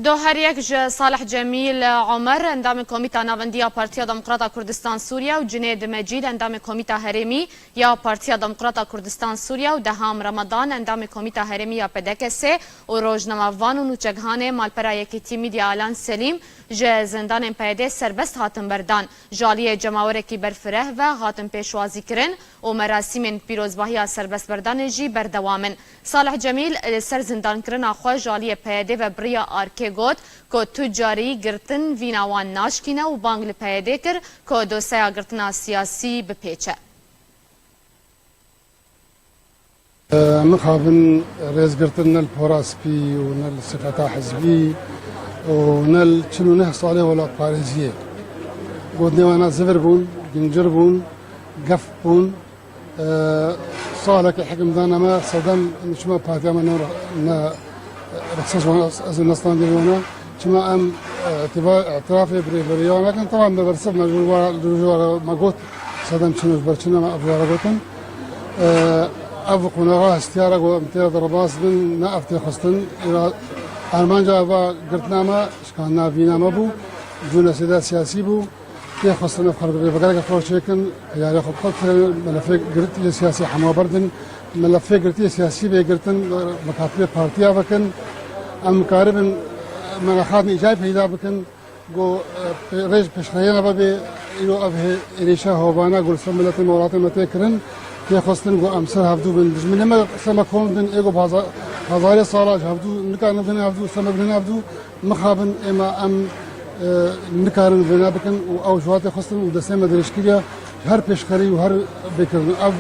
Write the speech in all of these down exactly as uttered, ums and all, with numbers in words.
Do her yek ji Salih Cemîl Omer, endamê Komîta Navendî ya Partiya Demokrata Kurdistan Sûriye û Cinêd Mecîd, endamê Komîta Herêmî ya Partiya Demokrata Kurdistan Sûriye û Deham Ramadan, endamê Komîta Herêmî ya P D K S û rojnamevan û nûçegihanê malpera Yekîtî Medya Alan Selîm ji zindanên P Y D'ê serbest hatin berdan. Ji aliyê cemawerekî berfireh ve hatin pêşwazîkirin û merasîmên pîrozbahiya serbestberdanê jî berdewam in. Salih Cemîl li ser zindankirina xwe ji aliyê P Y D ve bi riya arkê got ku tu carî girtin vîna wan naşkîne û bang li P Y D kir ku dosyeya girtina siyasî bipêçe. Mixabin rêzgirtin ne li pora spî û ne li sifeta hizbî û ne li çil û neh salê welatparêziyê. Gotinê wana zivir bûn, gincir bûn, gef bûn. Salekê hikimdana me sedem çima partiya me ne, ne rexsez wana, ez, ez nestandî wana. Çima em, e, îtiba-, îtirafê bi rêveberiya nakin? Tamam, me bersiv me ji wa, ji wa me got, sedem çin û ji ber çin em ev ji wa re gotin. E, ev qonaxa hestiyara ku em tê de derbas bin, ne ev tê xwestin. Îra armanca eva girtina me, şikandina vîna me bû, cû nesêda siyasî bû. Tê xwestin ev xelk rêvegereke xwe çêkin, teyarê xwe bi xwe bikirin, melefê girtiyê siyasî hema berdin, melefê girtiyê siyasî bê girtin, mekatibê partiya vekin. Em karibin me nexatin îcayê peyda bikin, ku, e, pê-, rêj pêşxeriyê me bibê, îro ev hê-, êrîşa hovana ku li ser miletê me, welatê me tê kirin, tê xwestin ku em ser hevdû bin. Dijminê me ser me kom bin, ê ku baza-, hezarê sala ji hevdû nikarin bin hevdû, ser me bin hevdû, mixabin êma em, e, nikarin vêna bikin û ew ji wa tê xwestin û destê me dirêjkiriye ji her pêşxerî û her bêkirin. Ev,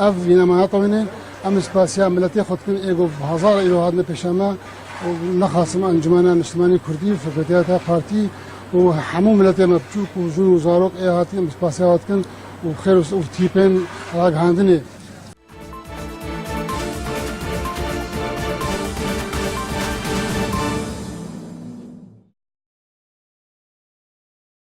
ev vîna me natewîne. Em spasiya miletê xwe dikin, ê ku bi hezara îro hatine pêşa me û nexasim Encumena Niştimanî Kurdî, Fikretiya te partî û hemû miletê me biçûk û jin û zarok ê hatî em spasiya we dikin û xêr û, û tîpên ragihandinê.